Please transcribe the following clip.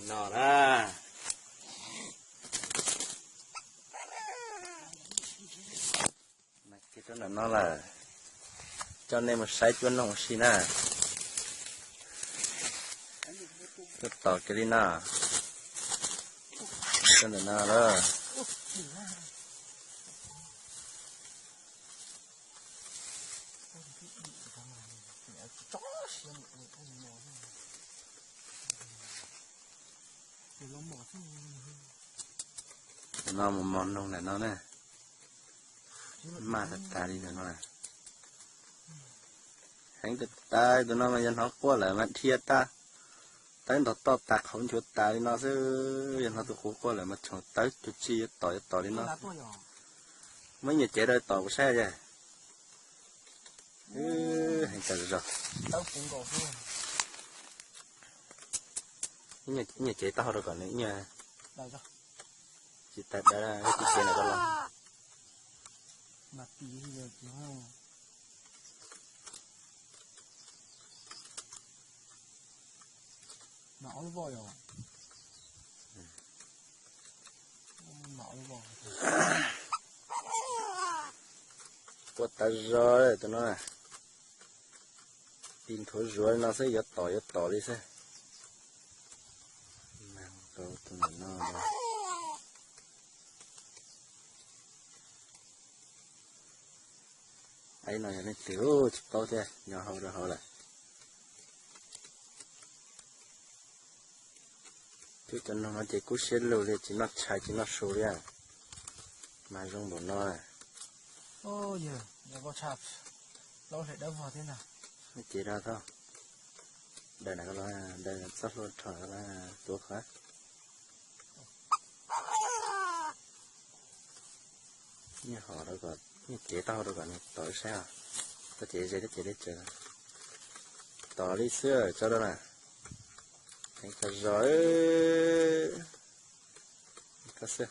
No na. Mas kiag rau ntawm no lawm, coj nej mus saib cuab noog ua si na. Tuaj tom kiag li no. Rau ntawm no lawm. No mus mos noog ntawm no na. Maj tag tag li ntawm no. Heev tag tag, tus no mas yog hnov quaj lawm mas dhia tag, tawb ntog toj tas qhauv nchuav tas li no xwb. Yog hnov tus qub quaj lawm mas tseem tawb cuag tsi yuav tom yuav tom li no. Muab ib nyuag cev rau tom kuv saib. Heev tag zog. Ib nyuag cev taub hau rau kom nws ib nyuag tsis tas dawb, ib cev ntawm ko los. Quaj tas zog tus no. Tis nthuav zuav li no xwb, yuav tom yuav tom li xwb. Tus no, no yog leej twg tsis paub thiab, nyo hau rau hauv lawm. Twb cov noog no ces kub siab lug li, tsis noj tshais tsis noj su li. Mas zoo npaum no. Ces da tho, daws na, daws txoj hlua rho tuav qhov. Nyiaj hom rau kom, nyiaj cev taub hau rau kom nws tom wb saib os. Txoj ces ze txoj ces deb tsawv. Tom li xwb tso rau na. Heev tag zog. Koj xwb.